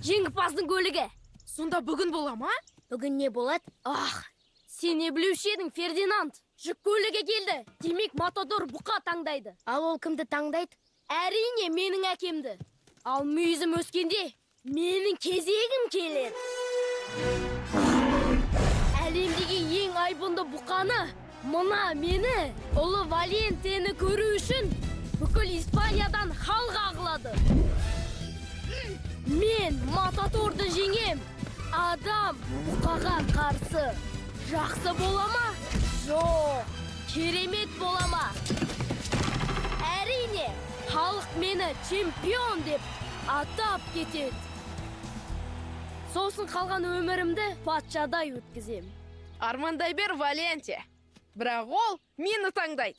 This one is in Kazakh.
Жеңімпаздың көлігі. Сонда бүгін бола ма? Бүгін не болады? Ах, сен не білуші едің, Фердинанд. Жүк көлігі келді. Демек, Матадор бұқа таңдайды. Ал ол кімді таңдайды? Әрине, менің әкемді. Ал мүйізім өскенде менің кезегім келеді. Әлемдегі ең айбынды бұқаны, мына мені, ұлы Валентені көру үшін бүкіл Испаниядан халық ағылады. Мен Матадорды жеңем. Адам бұқаға қарсы. Жақсы бола ма? Жоқ. Керемет бола ма? Әрине, халық мені чемпион деп атап кетеді. Сосын қалған өмірімді патшадай өткізем. Армандай бер, Валенте. Бірақ ол мені таңдайды.